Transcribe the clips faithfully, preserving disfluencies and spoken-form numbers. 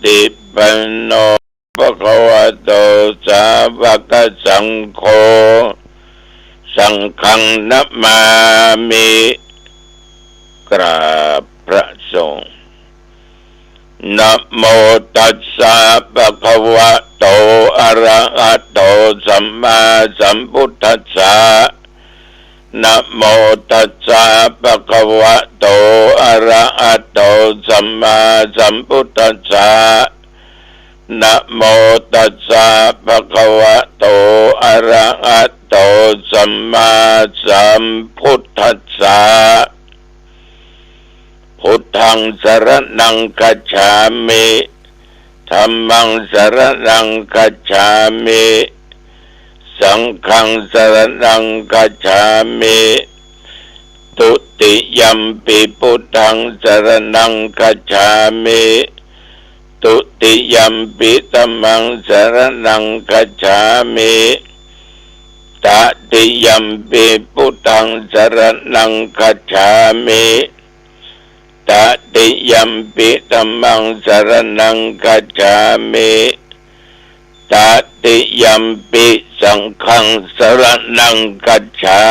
ติปันโน ภะคะวะโต สาวกสังโฆ สังฆังนะมามิ กราบพระสงฆ์ นะโมตัสสะ ภะคะวะโต อะระหะโต สัมมาสัมพุทธัสสะ นะโมตัสสะ ภะคะวะโต อะระหะโต สัมมาสัมพุทธัสสะ นะโมตัสสะ ภะคะวะโต อะระหะโต สัมมาสัมพุทธัสสะ พุทธัง สรณัง คัจฉามิ ธัมมัง สรณัง คัจฉามิ สังฆัง สรณัง คัจฉามิ ตุติยัมปิ พุทธัง สรณัง คัจฉามิ ตุติยัมปิ ธัมมัง สรณัง คัจฉามิ ตติยัมปิ พุทธัง สรณัง คัจฉามิ ตติยัมปิ ธัมมัง สรณัง คัจฉามิ ตติยัมปิ สังฆัง สรณัง คัจฉา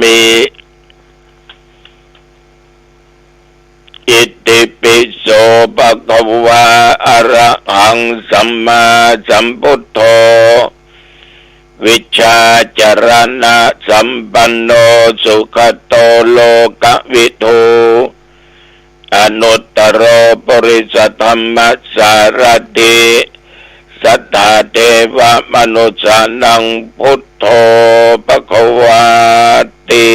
มิ อิติปิโส ภะคะวา อะระหัง สัมมาสัมพุทโธ วิชชาจรณะสัมปันโน สุขะโต โลกะวิทู อนุตตโร ปุริสธัมมสารถิ สัตถาเทวะมนุสสานัง พุทโธ ภะคะวาติ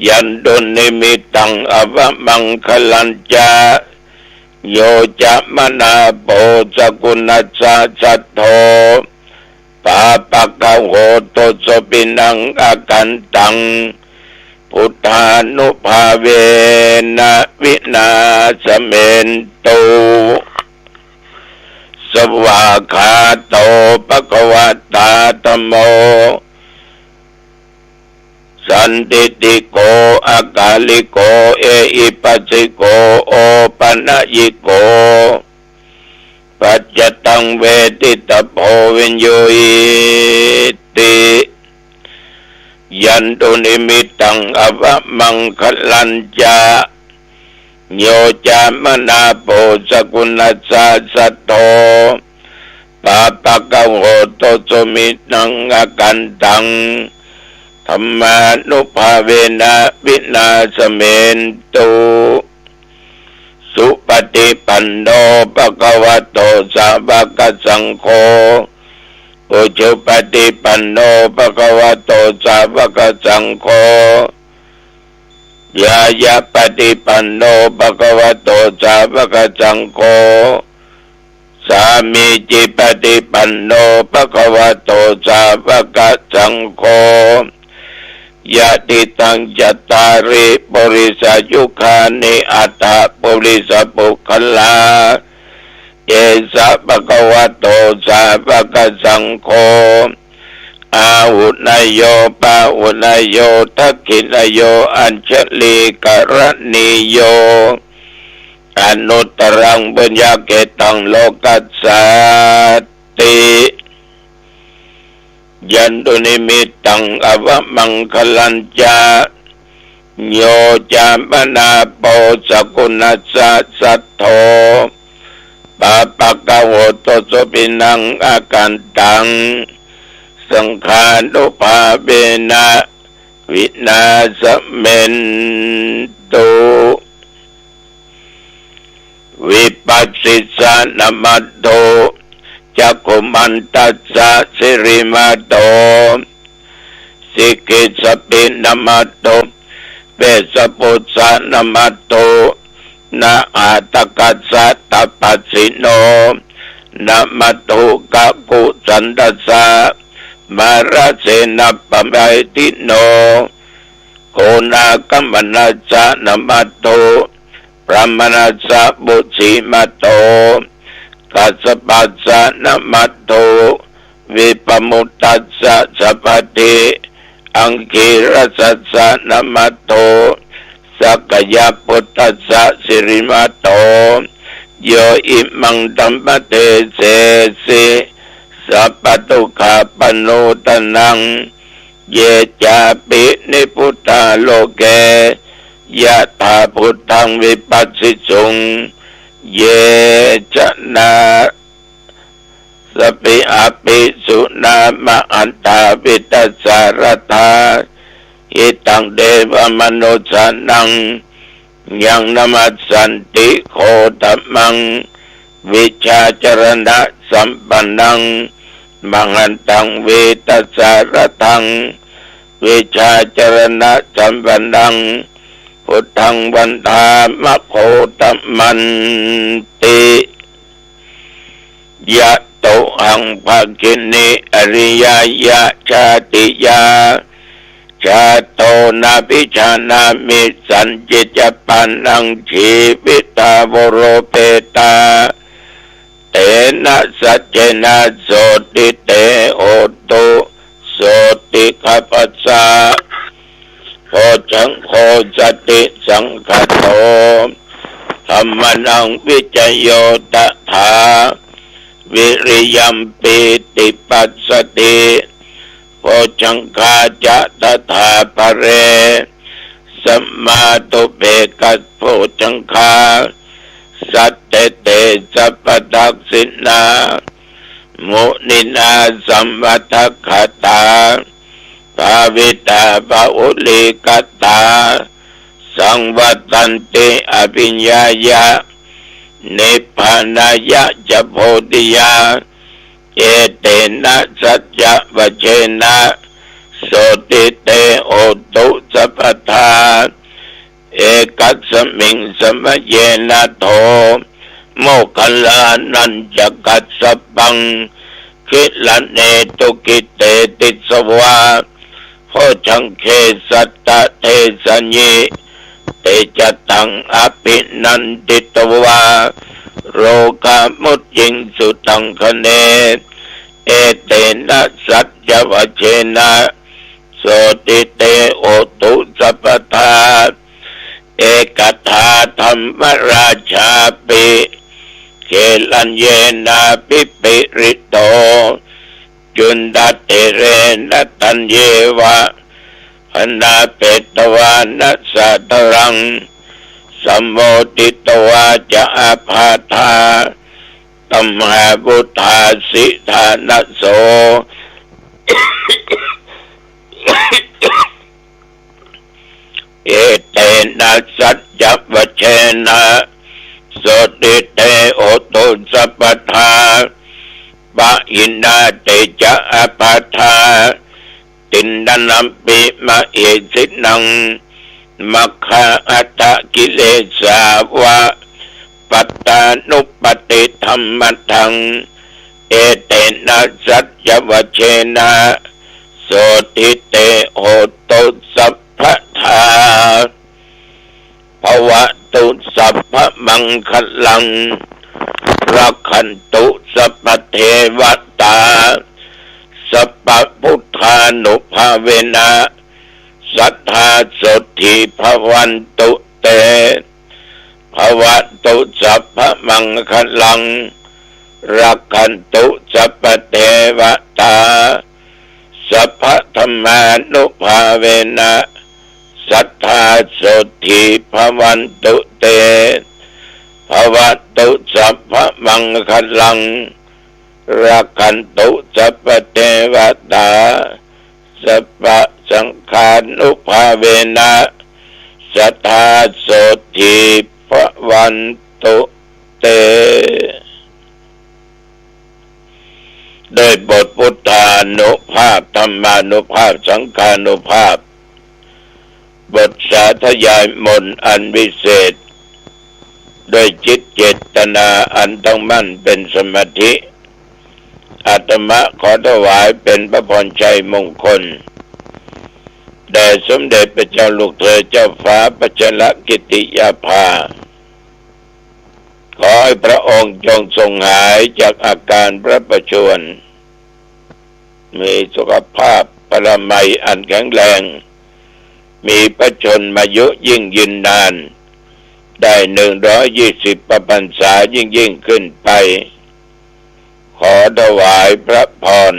ยันตุนิมิตตัง อวะมังคะลัญจะ โยจะมะนาโป สะกุณัสสะ สัทโธ ปาปะกะโห ตุสโส ปิณัง อะกันตัง พุทธานุภาเวนะ วินาสเมนตุ สวากขาโต ภะคะวะตา ธัมโม สันทิฏฐิโก อะกาลิโก เอหิปัสสิโก โอปะนะยิโก ปัจจตัง เวทิตะโพ วิญญูหิติ ยันตุนิมิตตัง อวะมังคะลัญจะ โยจะมะนาโป สะกุณัสสะ สัทโธ ปาปะกะโห ตุสโส ปิณัง อะกันตัง ธัมมานุภาเวนะ วินาสเมนตุ สุปะฏิปันโน ภะคะวะโต สาวะกะสังโฆ อุจุปะฏิปันโน ภะคะวะโต สาวะกะสังโฆ ญาณะปะฏิปันโน ภะคะวะโต สาวะกะสังโฆ สามีจิปะฏิปันโน ภะคะวะโต สาวะกะสังโฆ ยะติตัง จัตตาริ ปุริสายุคานิ อัตถะ ปุริสปุคคลา เอสะ ภะคะวะโต สาวะกะสังโฆ อาหุเนโย ปาหุเนโย ทักขิเนโย อัญชลีกะรณีโย อนุตตรัง ปุญญาเขตัง โลกัสสาติ ยันตุนิมิตตัง อวะมังคะลัญจะ โยจะมะนาโป สะกุณัสสะ สัทโธ ปาปะกะโห ตุสโส ปิณัง อะกันตัง สังฆานุภาเวนะ วินาสเมนตุ วิปัสสิสะนะมัตถุ จักขุมันตัสสะ สิริมาโต สิกขิสปินะมัตถุ เวสสะปุสสะนะมัตถุ นะหาตะกัสสะ ตะปัสสิโน นะมัตถุ กะกุสันตัสสะ มาระเสนะปะไวทิโน โกนาคมนัสสะนะมัตถุ พรหมนัสสะ ปุสีมะโต กัสสปัสสะนะมัตถุ วิปปมุตตัสสะ สัพพะทิ อังคีรัสสัสสะนะมัตถุ สักกะยะปุตตัสสะ สิริมาโต โย อิมัง ธัมมะเดเสสิ สัพพะทุกขาปะโมทะนัง เย จาปิ นิพพุทธา โลเก ยะถา พุทธัง วิปัสสิสุง เย จะ นา สะปิ อะปิ สุ นา มะหันตา วิตถะสาระธา หิตัง เดวะมะนุสสานัง ยัง นะมัสสันติ โคตมัง วิชชาจะรณะสัมปันนัง มหันตัง วิตถะสาระธัง วิชชาจะรณะสัมปันนัง พุทธัง วันทา มะ โคตมันติ ยะโต หัง ภะคินิ อะริยะยะ ชาติยา ชาโต นาภิจานามิ สัญญิจจะปานัง จีวิตา โวโรเปตา เตนะ สัจเจนะ โสติ เต โหตุ โสติ คัพพะสะ โพชฌังโค สติ สังคาโต ธัมมานัง วิจโย ตถา วิริยัม ปีติ ปัสสะติ โพชฌังคา จะ ตถา ปะเร สะมา ตุเปกขะ โพชฌังคา สัตเต เต สัพพะทักขิณา มุนินา สัมมัตถะคะตา ภาวิตา บะหุลีกะตา สังวัตตันติ อะภิญญายะ นิพพานายะ จะ โพธิยา เอเตนะ สัจจะวะเชนะ โสติ เต โหตุ สัพพะทา เอกัสสะมิง สะมะเยนะ โท โมคคัลลานัญจะ กัสสะปัง กิระเณ ตุกิเต ติสสะวา โพชฌังเข สัตตะ เทสะญิ เตจะตัง อะภินันทิตวา โรกามุจจิง สุตังคะเน เอเตนะ สัจจะวะเชนะ โสติ เต โหตุ สัพพะทา เอกถา ธัมมราชาปิ เขลัญเยนะ ภิปริโต จุณฑะเถเรนะ ตัญเยวะ อนาเปตวานะ สาธารัง สัมโมทิตวา จะ อาพาธา ตัมหาวุฑาสิทานะโส เอเตนะ สัจจะวะเชนะ โสติ เต โหตุ สัพพะทา ปะหินา เตจะ อาพาธา ติณฑะนะปิ มะเหสินัง มัคคา อัฏฐะ กิเลสาวะ ปัตตานุปัฏฐิ ธัมมัฏฐัง เอเตนะ สัจจะวะเชนะ โสติ เต โหตุ สัพพะทา ภะวะตุ สัพพะมังคะลัง รักขันตุ สัพพะเทวะตา สัพพะพุทธานุภาเวนะ สัตถา โสตถี ภะวันตุ เต ภะวะตุ สัพพะมังคะลัง รักขันตุ สัพพะเทวะตา สัพพะธัมมานุภาเวนะ สัตถา โสตถี ภะวันตุ เต ภะวะตุ สัพพะมังคะลัง รักขันตุ สัพพะเทวะตา สัพพะสังฆานุภาเวนะ สัตถา โสตถี ภะวันตุ เต ด้วยบทพุทธานุภาพ ธัมมานุภาพ สังฆานุภาพ บทสาธยายมนต์อันวิเศษ ด้วยจิตเจตนาอันตั้งมั่นเป็นสมาธิ อาตมาขอถวายเป็นพระพรชัยมงคล แด่สมเด็จพระเจ้าลูกเธอเจ้าฟ้าพัชรกิติยาภา ขอให้พระองค์จงทรงหายจากอาการพระประชวร มีสุขภาพพลามัยอันแข็งแรง มีพระชนมายุยิ่งยืนนาน ได้หนึ่งร้อยยี่สิบพรรษายิ่งๆ ขึ้นไป ขอถวายพระพร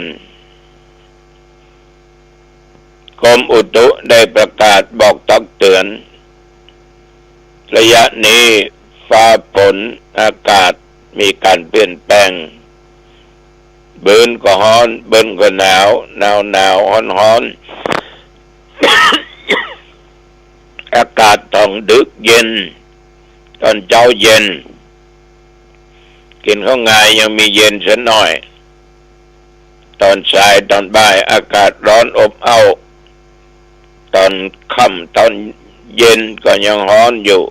กรมอุตุได้ประกาศบอกตักเตือน ระยะนี้ฟ้าฝนอากาศมีการเปลี่ยนแปลง เบิ่นก็ฮ้อน เบิ่นก็หนาว หนาวหนาวฮ้อนฮ้อน อากาศต๋อนดึกเย็น ต๋อนเจ๊าเย็น กิ๋นข้าวงายยังมีเย็นสักหน่อย ต๋อนสายต๋อนบ่ายอากาศร้อนอบอ้าว ต๋อนค่ำต๋อนเย็นก็ยังฮ้อนอยู่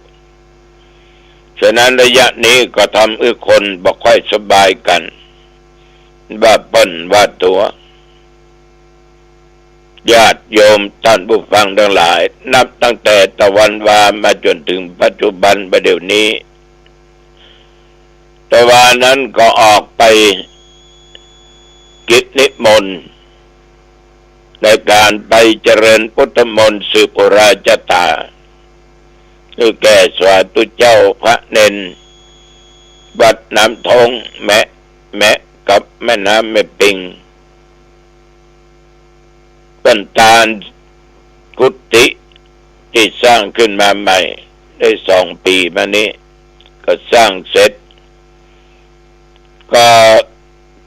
ฉะนั้นระยะนี้ก็ทำหื้อคนบ่ค่อยสบายกั๋น ว่าเปิ้นว่าตั๋ว ญาติโยมต้านผู้ฟังตังหลาย นับตั้งแต่ตะวันวามาจ๋นเถิงปัจจุบันบ่าเดี่ยวนี้ ตะวานั้นก็ออกไปกิจนิมนต์ ในก๋านไปเจริญพุทธมนต์สืบปุราชะต๋า หื้อแก่สาธุเจ้าพระเณร วัดน้ำท้องแมะ แมะกับแม่น้ำแม่ปิง เปิ้นตานกุฏิตี้สร้างขึ้นมาใหม่ได้สองปี๋มานี้ ก็สร้างเสร็จ ก็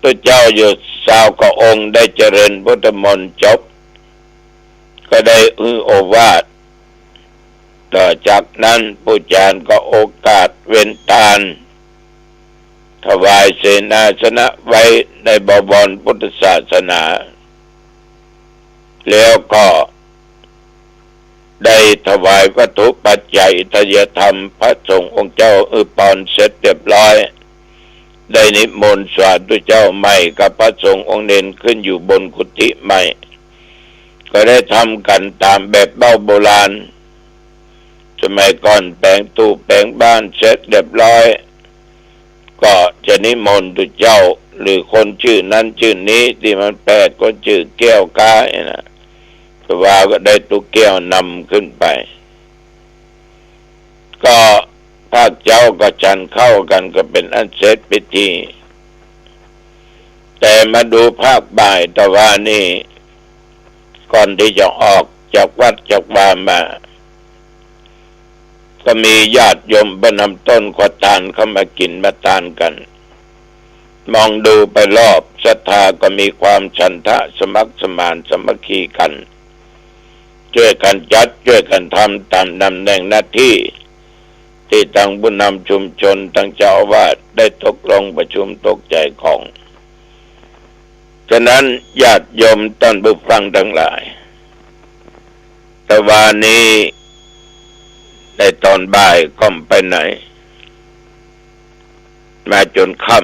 ตุ๊เจ้าอยู่ซาวกว่าองค์ได้เจริญพุทธมนต์จบ ก็ได้หื้อโอวาท ต่อจากนั้นผู้จารย์ก็โอกาสเว้นตาน ถวายเสนาสนะไว้ในบวรพุทธศาสนา แล้วก็ได้ถวายวัตถุปัจจัยไทยธรรมพระสงฆ์องค์เจ้าหื้อปอนเสร็จเรียบร้อย ได้นิมนต์สาธุเจ้าใหม่กับพระสงฆ์องค์เณรขึ้นอยู่บนกุฏิใหม่ ก็ได้ทำกั๋นต๋ามแบบเบ้าโบราณ สมัยก่อนแป๋งตู้แป๋งบ้านเสร็จเรียบร้อย ก็จะนิมนต์ตุ๊เจ้า หรือคนจื้อนั้นจื้อนี้ตี้มันแปลก คนจื้อแก้วก๊าเนี่ยนะ แต่ว่าก็ได้ตุ๊แก้วนำขึ้นไป ก็ภาคเจ๊าก็ฉันข้าวกั๋นก็เป๋นอันเสร็จพิธี แต่มาดูภาคบ่ายตะวานี้ ก่อนตี้จะออกจากวัดจากวามา ก็มีญาติโยมเปิ้นนำต้นขวัญตานเข้ามากิ๋นมาตานกั๋น มองดูไปรอบ ศรัทธาก็มีความฉันทะสมัครสมานสามัคคีกั๋น จ้วยกั๋นจัด จ้วยกั๋นทำต๋ามต๋ำแหน่งหน้าตี้ ตี้ตังผู้นำชุมชน ตังเจ้าอาวาสได้ตกลงประชุมตกใจ๋ของ ฉะนั้นญาติโยมต้านผู้ฟังตังหลาย ตะวานี้ในต๋อนบ่ายก็บ่ไปไหน มาจ๋นค่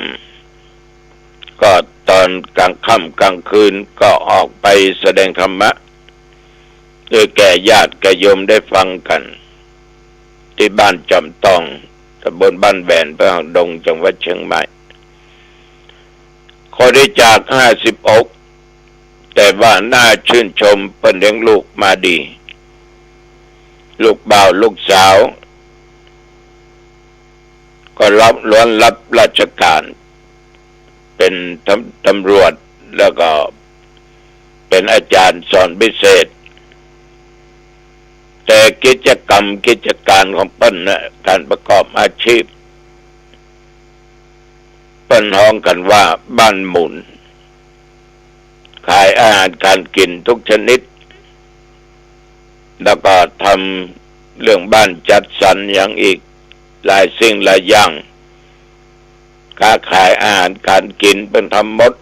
ำ ก็ต๋อนกลางค่ำกลางคืนก็ออกไปแสดงธรรมะ หื้อแก่ญาติแก่โยมได้ฟังกั๋น ตี้บ้านจ๋อมตอง ต๋ำบลบ้านแหวน อำเภอหางดง จังหวัดเชียงใหม่ ข้อได้จากห้าสิบหก แต่ว่าน่าชื่นชมเปิ้นเลี้ยงลูกมาดี ลูกบ่าวลูกสาว ก็รับ ล้วนรับราชก๋าน เป๋นตำ ตำรวจ แล้วก็เป๋นอาจ๋ารย์สอนพิเศษ แต่กิจกรรมกิจก๋านของเปิ้นนะ ก๋านประกอบอาชีพ เปิ้นฮ้องกั๋นว่าบ้านหมุน ขายอาหารก๋านกิ๋นทุกชนิด แล้วก็ทำเรื่องบ้านจัดสรรอย่างอีกหลายสิ่งหลายอย่าง ค้าขายอาหารก๋านกิ๋นเปิ้นทำหมด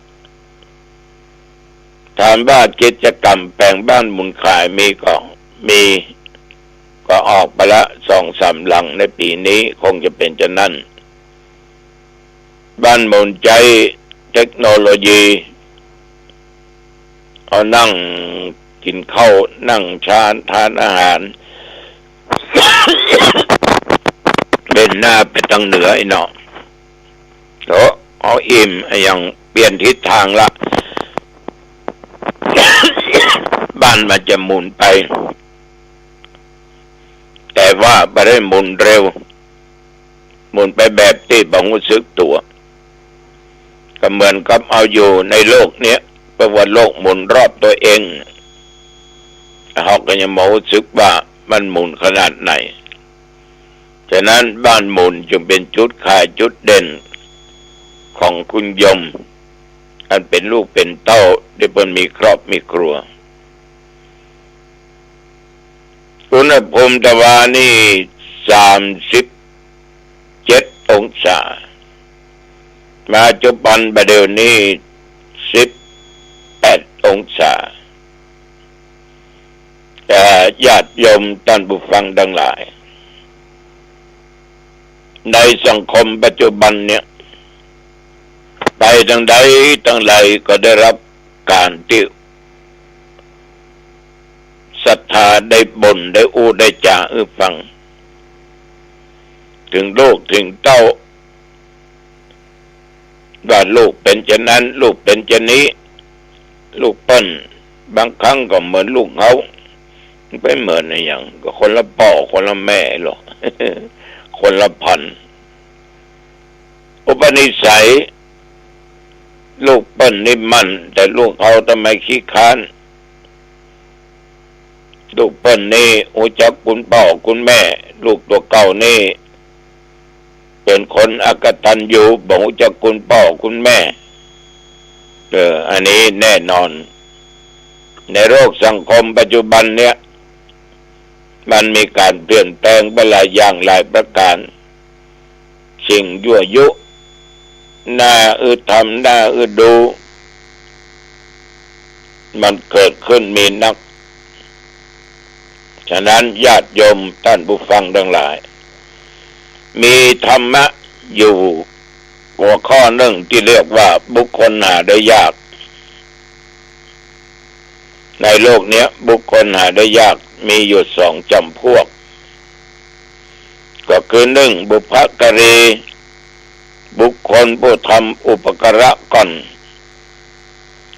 ถามว่ากิจกรรมแป๋งบ้านหมุนขายมีก่อ มี ก็ออกไปละสองสามหลังในปี๋นี้ คงจะเป๋นจานั้น บ้านหมุนใจ๊เทคโนโลยี เอานั่งกิ๋นข้าว นั่งชาน ทานอาหาร เบนหน้าไปตางเหนือไอ้เนาะ โถ เอาอิ่มอะหยัง เปลี่ยนทิศทางละ บ้านมันจะหมุนไป แต่ว่าบ่ได้หมุนเร็ว หมุนไปแบบตี้บ่ฮู้สึกตั๋ว ก็เหมือนกับเฮาอยู่ในโลกเนี้ย เพราะว่าโลกหมุนรอบตั๋วเอง เฮาก็ยังบ่ฮู้สึกว่ามันหมุนขนาดไหน ฉะนั้นบ้านหมุนจึงเป๋นจุดขายจุดเด่นของคุณยม อันเป๋นลูกเป๋นเต้า ตี้เปิ้นมีครอบมีครัว อุณหภูมิตะวานี่สามสิบเจ็ดองศา ปัจจุบันบ่าเดี่ยวนี้สิบแปดองศา แต่ญาติโยมต้านผู้ฟังตังหลาย ในสังคมปัจจุบันเนี่ย ไปตังใดตังใดก็ได้ฮับก๋านตี้ศรัทธาได้บ่นได้อู้ได้จ๋าหื้อฟัง เถิงลูกเถิงเต้า ว่าลูกเป๋นจานั้น ลูกเป๋นจานี้ ลูกเปิ้น บางครั้งก็เหมือนลูกเฮา ไปเหมือนอะหยัง ก็คนละป้อคนละแม่ลอ คนละพันธุ์ อุปนิสัย ลูกเปิ้นนี่หมั่น แต่ลูกเฮาทำไมขี้ค้าน ลูกเปิ้นนี่ฮู้จักคุณป้อคุณแม่ ลูกตั๋วเก่านี่ เป๋นคนอกตัญญู บ่ฮู้จักคุณป้อคุณแม่ เออ อันนี้แน่นอน ในโลกสังคมปัจจุบันเนี่ย มันมีก๋านเปลี่ยนแปลงไปหลายอย่างหลายประก๋าน สิ่งยั่วยุ น่าอื้อทำ น่าอื้อดู มันเกิดขึ้นมีนัก ฉะนั้นญาติโยมต้านผู้ฟังตังหลาย มีธรรมะอยู่หัวข้อนึ่งตี้เรียกว่าบุคคลหาได้ยาก ในโลกเนี้ยบุคคลหาได้ยากมีอยู่สองจ๋ำพวก ก็คือนึ่ง บุพการี บุคคลผู้ทำอุปการะก่อน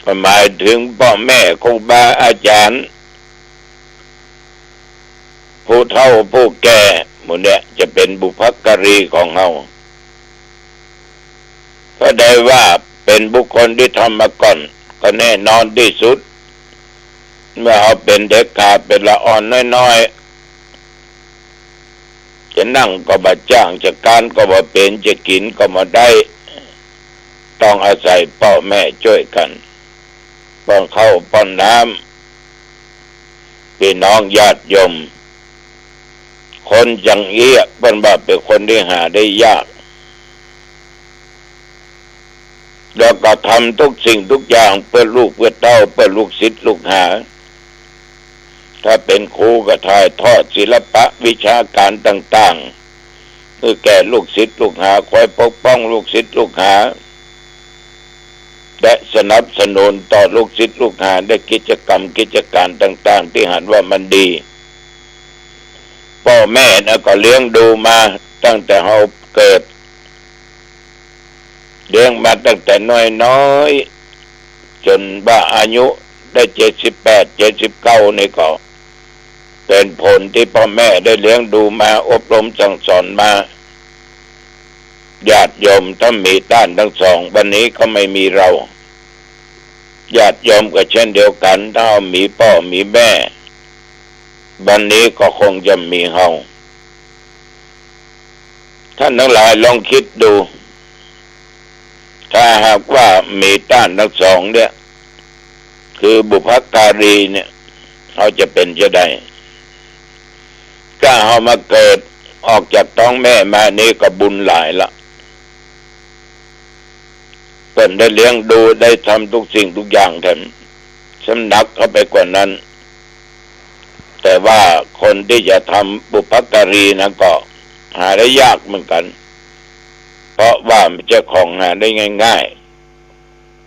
ก็หมายเถิงป้อแม่ครูบาอาจ๋ารย์ ผู้เฒ่าผู้แก่ หมู่เนี้ยจะเป๋นบุพการีของเฮา ก็ได้ว่าเป๋นบุคคลตี้ทำมาก่อน ก็แน่นอนตี้สุด เมื่อเฮาเป๋นเด็กกาเป๋นละอ่อนน้อยๆ จะนั่งก็บ่จ้าง จะก๋านก็บ่เป๋น จะกิ๋นก็บ่ได้ ต้องอาศัยป้อแม่จ้วยกั๋น ป้อนข้าวป้อนน้ำ ปี้น้องญาติโยม คนจังเอี้ยะเปิ้นว่าเป๋นคนตี้หาได้ยาก แล้วก็ทำทุกสิ่งทุกอย่างเปื้อลูกเปื้อเต้า เปื้อลูกศิษย์ลูกหา ถ้าเป๋นครูก็ถ่ายทอดศิลปะวิชาก๋านต่างๆ หื้อแก่ลูกศิษย์ลูกหา คอยปกป้องลูกศิษย์ลูกหา และสนับสนุนต่อลูกศิษย์ลูกหาในกิจกรรมกิจก๋านต่างๆ ตี้หันว่ามันดี ป้อแม่น่ะก็เลี้ยงดูมาตั้งแต่เฮาเกิด เลี้ยงมาตั้งแต่น้อยๆ จ๋นว่าอายุได้เจ็ดสิบแปด เจ็ดสิบเก้านี่ก็ เป๋นผลตี้ป้อแม่ได้เลี้ยงดูมา อบรมสั่งสอนมา ญาติโยมถ้ามีต้านตังสอง วันนี้ก็ไม่มีเรา ญาติโยมก็เช่นเดียวกั๋น ถ้าเฮามีป้อมีแม่ วันนี้ก็คงจะมีเฮา ต้านตังหลายลองกึ๊ดดู ถ้าหากว่ามีต้านตังสองเนี่ย คือบุพการีเนี่ย เฮาจะเป๋นจาใด ถ้าเฮามาเกิดออกจากต๊องแม่มานี่ก็บุญหลายละ เปิ้นได้เลี้ยงดู ได้ทำทุกสิ่งทุกอย่างแถม สำหรับเข้าไปกว่านั้น แต่ว่าคนตี้จะทำบุพการีนั้นก็หาได้ยากเหมือนกั๋น เพราะว่ามันบ่ใจ้ของหาได้ง่าย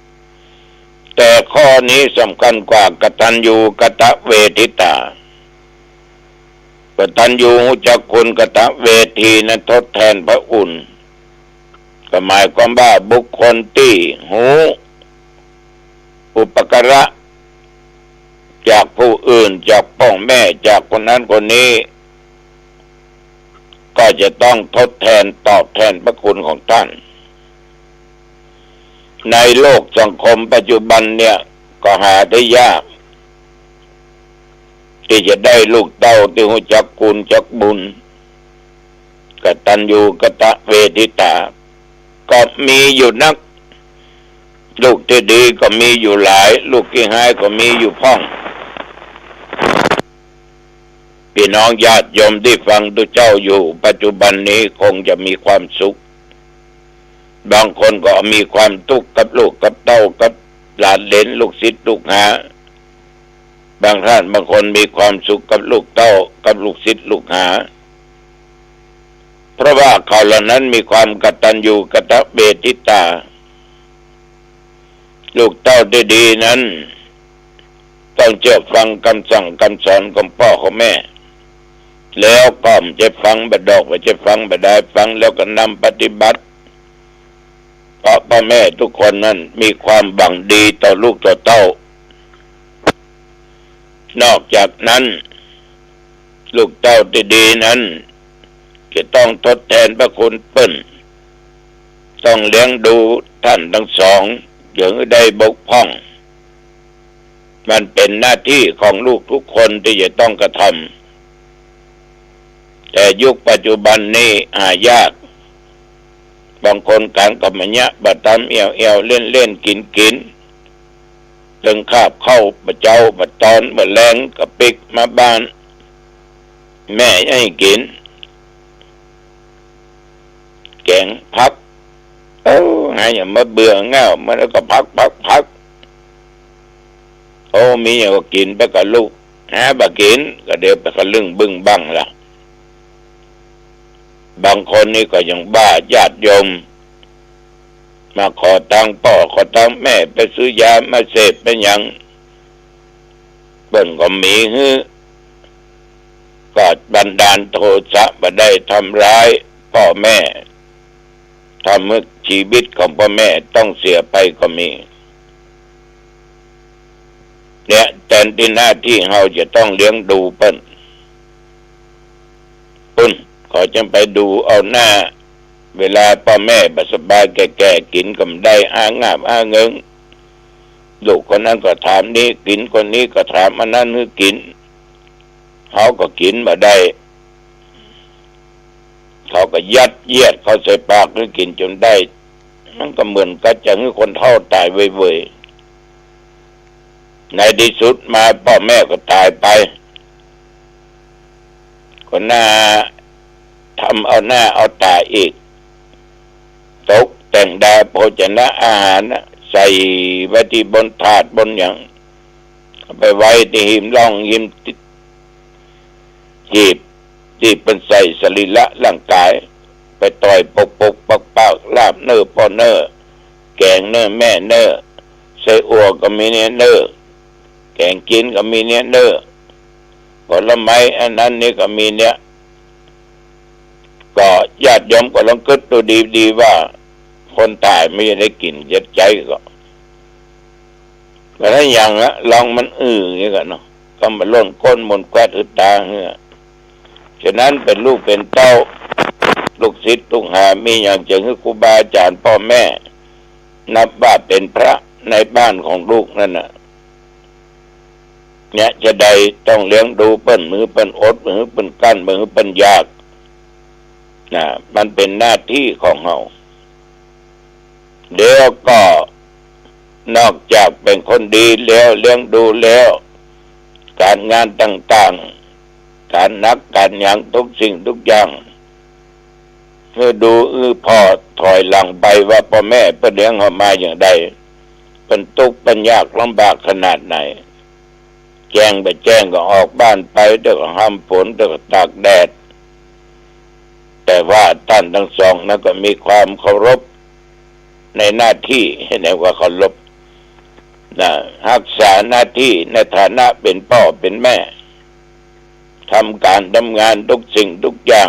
ๆ แต่ข้อนี้สำคัญกว่า กตัญญูกตเวทิตา กตัญญูฮู้จักคุณ กตเวทีนั้นทดแทนพระคุณ ก็หมายความว่าบุคคลตี้ฮู้อุปการะจากผู้อื่น จากป้อแม่ จากคนนั้นคนนี้ ก็จะต้องทดแทนตอบแทนพระคุณของต้าน ในโลกสังคมปัจจุบันเนี่ย ก็หาได้ยาก ตี้จะได้ลูกเต้าตี้ฮู้จักคุณจักบุญ กตัญญูกตเวทิตา ก็มีอยู่นัก ลูกตี้ดีก็มีอยู่หลาย ลูกตี้ฮ้ายก็มีอยู่พ่อง ปี้น้องญาติโยมตี้ฟังตุ๊เจ้าอยู่ปัจจุบันนี้คงจะมีความสุข บางคนก็มีความตุ๊กข์กับลูกกับเต้ากับหลานเหลนลูกศิษย์ลูกหา บางท่านบางคนมีความสุขกับลูกเต้ากับลูกศิษย์ลูกหา เพราะว่าเขาเหล่านั้นมีความกตัญญูกตเวทิตา ลูกเต้าตี้ดีนั้น ต้องเจื้อฟังกำสั่งกำสอนของป้อของแม่ แล้วก็บ่ใจ้ฟังบ่ดอก บ่ใจ้ฟังบ่ดาย ฟังแล้วก็นำปฏิบัติ เพราะป้อแม่ทุกคนนั้นมีความหวังดีต่อลูกต่อเต้า นอกจากนั้น ลูกเต้าตี้ดีนั้น จะต้องทดแทนพระคุณเปิ้น ต้องเลี้ยงดูต้านตังสอง เถิงได้บกพร่อง มันเป๋นหน้าตี้ของลูกทุกคนตี้จะต้องกระทำ แต่ยุคปัจจุบันนี้หายาก บางคนก๋านก็บ่เยียะบ่ตำ แอ่วๆ เล่นๆ กิ๋นๆ เถิงคาบข้าวบ่าเจ๊าบ่าตอนบ่าแลงก็ปิ๊กมาบ้าน แม่จะหื้อกิ๋น แก๋งผัก เอ้า หาอย่างมาเบื่อเหง้า มันก็ผัก ผัก ผัก โอ้ มีอย่างก็กิ๋นไปก่อลูก หาบ่กิ๋นก็เดี๋ยวไปกะลึ้งบึ้งบั้งละ บางคนนี่ก็ยังบ้า ญาติโยม มาขอตังค์ป้อขอตังค์แม่ไปซื้อยามาเสพไปหยัง เปิ้นก็มีหื้อ ก็บันดาลโทสะมาได้ทำร้ายป้อแม่ ทำหื้อชีวิตของป้อแม่ต้องเสียไปก็มี เนี่ย แตนตี้หน้าตี้เฮาจะต้องเลี้ยงดูเปิ้น ปุ้น เขาจะไปดูเอาหน้า เวลาป้อแม่บ่สบายแก่ๆ กิ๋นก็บ่ได้ อ้างาบอ้าเงิง ลูกคนนั้นก็ถามนี้กิ๋น คนนี้ก็ถามอันนั้นหื้อกิ๋น เฮาก็กิ๋นบ่ได้ เขาก็ยัดเยียดเข้าใส่ปากหื้อกิ๋นจ๋นได้ มันก็เหมือนกับจะหื้อคนเฒ่าต๋ายเวยๆ ในตี้สุดมาป้อแม่ก็ต๋ายไป ก็หน้าทำเอาหน้าเอาต๋าอีก ตกแต่งดาโภชนะอาหารน่ะ ใส่ไว้ตี้บนถาดบนหยัง เอาไปไว้ตี้หิมร่องหิมตี้ หีบตี้เปิ้นใส่สรีระร่างก๋าย ไปต่อยปกๆ ปากๆ ลาบเน้อป้อเน้อ แก๋งเน้อแม่เน้อ ไส้อั่วก็มีเนี่ยเน้อ แก๋งกิ๋นก็มีเนี่ยเน้อ ผลไม้อันนั้นนี่ก็มีเนี่ย ก็ญาติโยมก็ลองกึ๊ดดูดีๆ ว่า คนต๋ายมันจะได้กิ๋นจะใจ๊ก่อ ก็ถ้าอย่างละลองมันอื้ออย่างนี้ก่อเนาะ ก็มาล่นก้นมนแควดหื้อต๋าหื้อ ฉะนั้นเป๋นลูกเป๋นเต้า ลูกศิษย์ลูกหา มีอย่างจะหื้อครูบาอาจ๋ารย์ป้อแม่ นับว่าเป๋นพระในบ้านของลูกนั่นน่ะ เนี่ย จะได้ต้องเลี้ยงดูเปิ้น บ่หื้อเปิ้นอด บ่หื้อเปิ้นกั้น บ่หื้อเปิ้นอยาก น่ะ มันเป๋นหน้าตี้ของเฮา แล้วก็นอกจากเป๋นคนดีแล้ว เลี้ยงดูแล้ว ก๋านงานต่างๆ ก๋านหนักก๋านหยัง ทุกสิ่งทุกอย่าง หื้อดูหื้อผ่อถอยหลังไปว่าป้อแม่เปิ้นเลี้ยงเฮามาอย่างใด เปิ้นตุ๊กข์เปิ้นยากลำบากขนาดไหน แจ้งบ่แจ้งก็ออกบ้านไป เดี๋ยวก็ฮ่ำฝน เดี๋ยวก็ตากแดด แต่ว่าต้านตังสองนั้นก็มีความเคารพในหน้าตี้ เห็นว่าเคารพ น่ะ ฮักษาหน้าตี้ในฐานะเป๋นป้อเป๋นแม่ ทำก๋านทำงานทุกสิ่งทุกอย่าง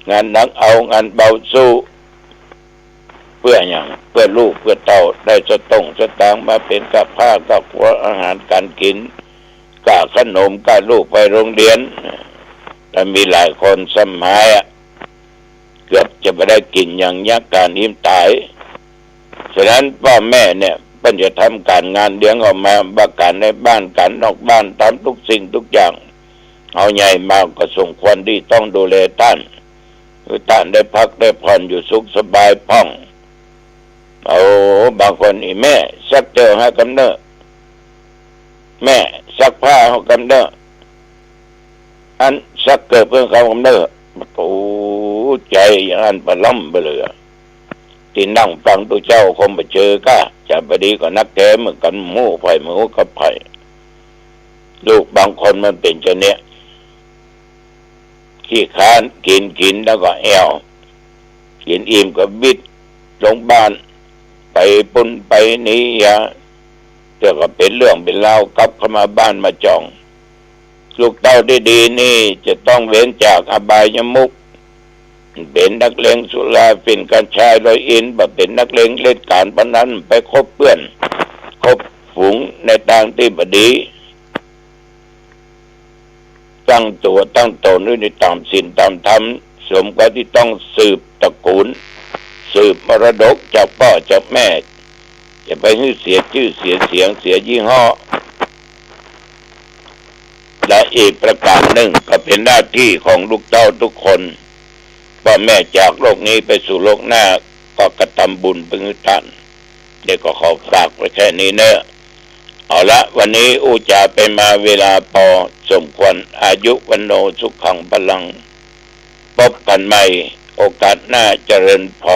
งานหนักเอา งานเบาสู้ เปื้อหยัง เปื้อลูกเปื้อเต้า ได้สตุ้งสตางค์มาเป๋นก้าผ้าก้าครัว อาหารก๋านกิ๋น ก้าขนม ก้าลูกไปโฮงเฮียน แต่มีหลายคนสมัยอะ เกือบจะบ่ได้กิ๋นหยัง ยากก๋านหิ้มต๋าย ฉะนั้นป้อแม่เนี่ยเปิ้นจะทำก๋านงานเลี้ยงออกมา บ่าก๋านในบ้านก๋านนอกบ้าน ทำกู้สิ่งกู้อย่าง เฮาใหญ่มาก็สมควรตี้ต้องดูแลต้าน หื้อต้านได้พักได้ผ่อนอยู่สุขสบายพ่อง เอา บางคน อี่แม่ซักเจิ่าหื้อกำเน่อ แม่ซักผ้าหื้อกำเน่อ อันซักเกิบหื้อกำเน่อ โอ้ ใจ๋อย่างอั้นปะล้ำไปเลยอะ ตี้นั่งฟังตุ๊เจ้าคงบ่เจอก้า จ๋าบ่ดีก็นักแต๊เหมือนกั๋น หมู่ใผหมู่กับใผ ลูกบางคนมันเป๋นจาเนี้ย ขี้คร้าน กิ๋นกิ๋นแล้วก็แอ่ว กิ๋นอิ่มก็บิดลงบ้าน ไปปู้นไปนี่ยะ เดี๋ยวก็เป๋นเรื่องเป๋นราว กลับเข้ามาบ้านมาจ่อง ลูกเต้าตี้ดีนี่จะต้องเว้นจากอบายมุข เป๋นนักเลงสุราฝิ่นกัญชาเฮโรอีน บ่เป๋นนักเลงเล่นก๋านพนัน ไปคบเปื้อนคบฝูงในตางตี้บ่ดี ตั้งตั๋วตั้งต๋นไว้ในต๋ามศีลต๋ามธรรม สมกับตี้ต้องสืบตระกูล สืบมรดกจากป้อจากแม่ จะไปหื้อเสียจื้อเสียเสียง เสียยี่ห้อ และอีกประก๋านนึ่งก็เป๋นหน้าตี้ของลูกเต้ากู้คน ป้อแม่จากโลกนี้ไปสู่โลกหน้า ก็กระตำบุญไปหื้อต้าน เดี๋ยวก็ขอฝากไว้แค่นี้เน่อ เอาละ วันนี้อู้จ๋าไปมาเวลาปอสมควร อายุวัณโณสุขังพลัง พบกั๋นใหม่โอกาสหน้า เจริญพร